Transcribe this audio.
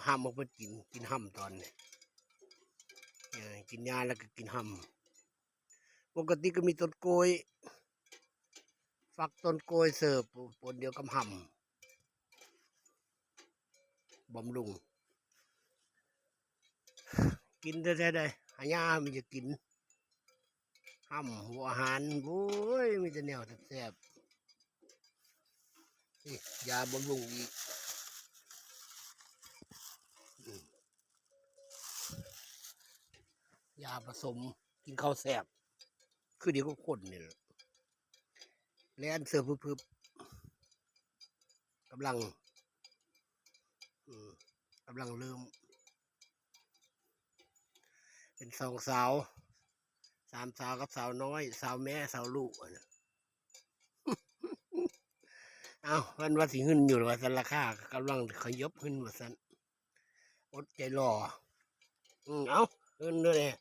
ຫ້ຳເອົາໄປກິນ ກິນຫ້ຳຕອນນີ້ ເອີ ກິນຫຍ້າແລ້ວກໍກິນຫ້ຳ. ປົກກະຕິກໍມີຕົ້ນກ້ວຍ ຝັກຕົ້ນກ້ວຍເສີບ ປົນດຽວກັບຫ້ຳ ບຳລຸງ ກິນແທ້ໆ ໄດ໋ ຫາຫຍ້າມັນຈະກິນ ຫ້ຳຫົວອາຫານ ໂອ້ຍ ມີແຕ່ແນວແຊບໆ ນີ້ ຢາບຳລຸງອີກ ອືມ ຢາປະສົມ ກິນເຂົ້າແຊບ ຄືດຽວກັບຄົນນີ້ແຫຼະ ແລ່ນເສືອພຶບໆ ກຳລັງ ອືມ ກຳລັງເລີ່ມ ເປັນສອງສາວ ສາມສາວກັບສາວນ້ອຍ ສາວແມ່ ສາວລູກ ຫັ້ນນະ ເອົ້າ ມັນວ່າຊິຫຶ່ນຢູ່ວ່າຊັ້ນ ລາຄາກຳລັງຂະຫຍັບຫຶ່ນວ່າຊັ້ນ ອົດໃຈລໍ ອືມ ເອົ້າ ຫຶ່ນເດີ ນີ້